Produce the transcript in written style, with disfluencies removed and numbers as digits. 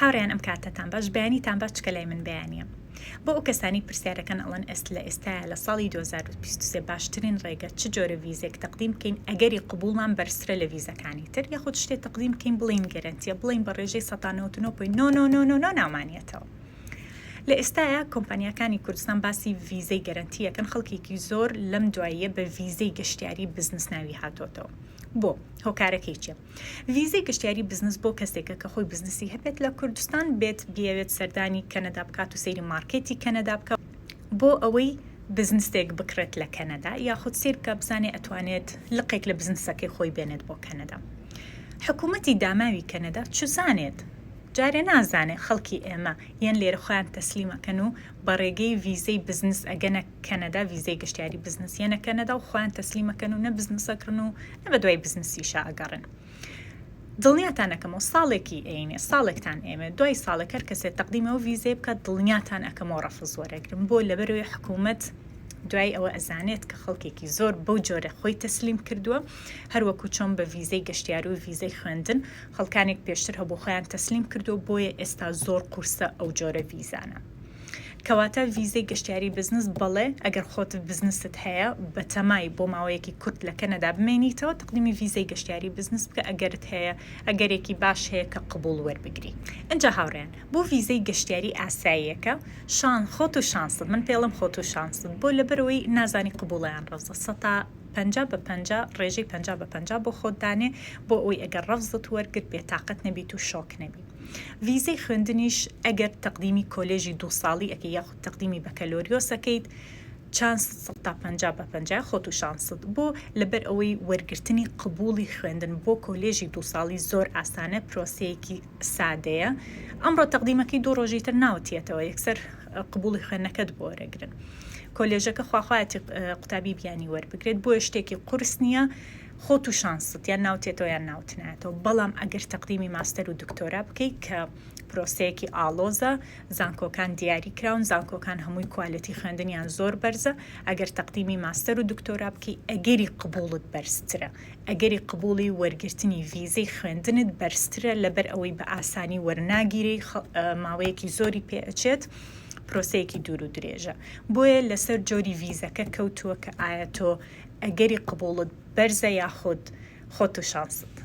هاوڕێیان ئەم کاتەتان باش بەیانیتان باش چکە لای من بەیانیە بۆ ئەو کەسانی پرسیارەکەن ئەڵێن ئێست لە ئێستایا لە ساڵی 2023 باشترین ڕێگە چ جۆرە ڤیزێک تەقدیم بکەین ئەگەری قبوڵمان بەرزترە لە ڤیزەکانی تر یاخود شتێ تەقدیم بکەین بڵێین گەرەنتیە بڵێین بە ڕێژەی سەتا 99.99999 ناومانیەتەوە لە ئێستایا کۆمپانیاکانی کوردستان باسی ڤیزەی گەرەنتی ئەکەن خەڵکێکی زۆر لەم دواییە بە ڤیزەی گەشتیاری بزنس ناوی هاتۆتەوە بۆ؟ هۆکارەکەی چیە؟ ڤیزەی گەشتیاری بزنس بۆ کەسێکە کە خۆی بزنسی هەبێت لە کوردستان بێت بیەوێت سەردانی کەنەدا بکات و سەیری مارکێتی کەنەدا بکات بۆ ئەوەی بزنسێک بکڕێت لە کەنەدا یاخود سەیر بکات بزانێ ئەتوانێت لقێک لە بزنسەکەی خۆی بێنێت بۆ کەنەدا حکوومەتی داماوی کەنەدا چزانێت جارێ نازانێ خەڵکی ئێمە یەن لێرە خۆیان تەسلیم ئەکەن و بە ڕێگەی ڤیزەی بزنس ئەگەنە کەنەدا ڤیزەی گەشتیاری بزنس یەنە کەنەدا و خۆیان تەسلیم ئەکەن و نە بزنس ئەکڕن و نە بە دوای بزنسیشا ئەگەڕێن دڵنیاتان ئەکەمەوە ساڵێکی ئەینێ ساڵێکتان ئێمێ دوای ساڵێک هەر کەسێ تەقدیم ئەو ڤیزەیە بکات دڵنیاتان ئەکەمەوە ڕەفز وەرەگرم بۆ لەبەرەوەی حکوومەت دوای ئەوە ئەزانێت کە خەڵکێکی زۆر بەو جۆرە خۆی تەسلیم کردووە هەروەکو چۆن بە ڤیزەی گەشتیار و ڤیزەی خوێندن خەڵکانێک پێشتر هەبوو خۆیان تەسلیم کردووە بۆیە ئێستا زۆر قورسە ئەو جۆرە ڤیزانە. کەواتە ڤیزەی گەشتیاری بزنس بەڵێ ئەگەر خۆت بزنست هەیە بەتەمای بۆ ماوەیەکی کورت لە کەنەدا بمێنیتەوە تەقدیمی ڤیزەی گەشتیاری بزنس بکە ئەگەرت هەیە ئەگەرێکی باش هەیە کە قبوڵ وەربگری. ئینجا هاوڕێیان بۆ ڤیزەی گەشتیاری ئاساییەکە شان خۆت و شانست من پێڵێم خۆت و شانست بۆ لەبەرئەوەی نازانی قبوڵە یان ڕەفزە سەتا 50 بە 50 ڕێژەی 50 بە 50 بۆ خۆت دانێ بۆ ئەوەی ئەگەر ڕەفزت وەرگرت بێتاقەت نەبیت و شۆک نەبی. ڤیزەی خوێندنیش ئەگەر تەقدیمی کۆلێژی دوو ساڵی ئەکەی یاخود تەقدیمی بەکەلۆریۆس ئەکەیت چانست سەتا 50 بە 50 خۆت و شانست بۆ لەبەر ئەوەی وەرگرتنی قبوڵی خوێندن بۆ کۆلێژی دوو ساڵی زۆر ئاسانە پرۆسەیەکی سادەیە ئەمڕۆ تەقدیمەکەی دوو ڕۆژی تر ناوت یەتەوە یەکسەر قبوڵی خوێندنەکەت بۆ وەرەگرن کۆلێژەکە خواخوایەتی قوتابی بیانی وەربگرێت بۆیە شتێکی قورس نییە خۆت و شانست یان ناوت یەتەوە یان ناوت نایەتەوە بەڵام ئەگەر تەقدیمی ماستەر و دکتۆرا بکەیت کە پرۆسەیەکی ئاڵۆزە زانکۆکان دیاری کراون زانکۆکان هەمووی quality خوێندنیان زۆر بەرزە ئەگەر تەقدیمی ماستەر و دکتۆرا بکەی ئەگەری قبوڵت بەرزترە ئەگەری قبوڵی وەرگرتنی ڤیزەی خوێندنت بەرزترە لەبەر ئەوەی بە ئاسانی وەرناگیرێی ماوەیەکی زۆری پێ ئەچێت پرۆسەیەکی دوور و درێژە بۆیە لەسەر جۆری ڤیزەکە کەوتووە کە ئایا تۆ ئەگەری قبوڵت بەرزە یاخود خۆت و شانست.